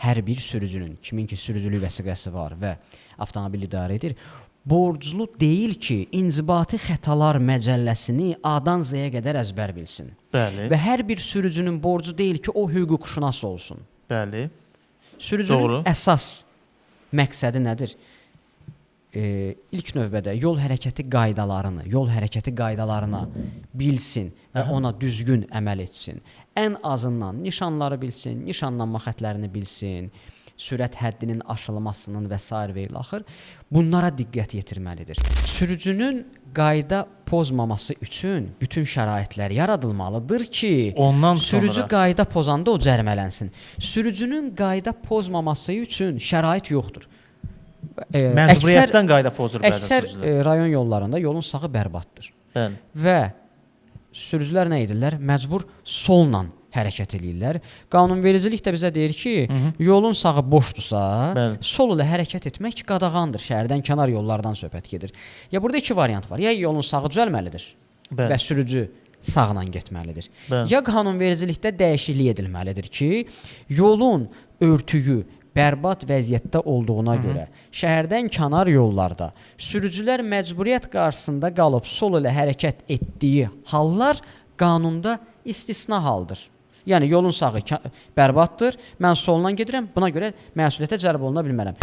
Hər bir sürücünün, kimin ki sürücülük vəsiqəsi var və avtomobil idarə edir, borclu deyil ki, İnzibati Xətalar Məcəlləsini A-dan Z-yə qədər əzbər bilsin. Bəli. Və hər bir sürücünün borcu deyil ki, o hüquqşünas olsun. Bəli. Sürücünün Doğru. əsas məqsədi nədir? İlk növbədə yol hərəkəti qaydalarını, yol hərəkəti qaydalarına bilsin və ona düzgün əməl etsin. Ən azından nişanları bilsin, nişanlanma xətlərini bilsin, sürət həddinin aşılmasının və sair və ilaxır. Bunlara diqqət yetirməlidir. Sürücünün qayda pozmaması üçün bütün şəraitlər yaradılmalıdır ki, Ondan sonra sürücü qayda pozanda o cərimələnsin. Sürücünün qayda pozmaması üçün şərait yoxdur. Məcburiyyətdən qayda pozur bəzən Əksər sürücülər. Rayon yollarında yolun sağı bərbaddır. Bəli. Və sürücülər nə edirlər? Məcbur solla hərəkət eləyirlər. Qanunvericilik də bizə deyir ki, yolun sağı boşdursa, sol ilə hərəkət etmək qadağandır. Şəhərdən kənar yollardan söhbət gedir. Ya burada iki variant var. Ya yolun sağı düzəlməlidir və sürücü sağla getməlidir. Ya qanunvericilikdə dəyişiklik edilməlidir ki, yolun örtüyü bərbad vəziyyətdə olduğuna görə şəhərdən kənar yollarda sürücülər məcburiyyət qarşısında qalıb sol ilə hərəkət etdiyi hallar qanunda istisna haldır. Yəni yolun sağı bərbaddır, mən solla gedirəm, buna görə məsuliyyətə cəlb oluna bilmərəm.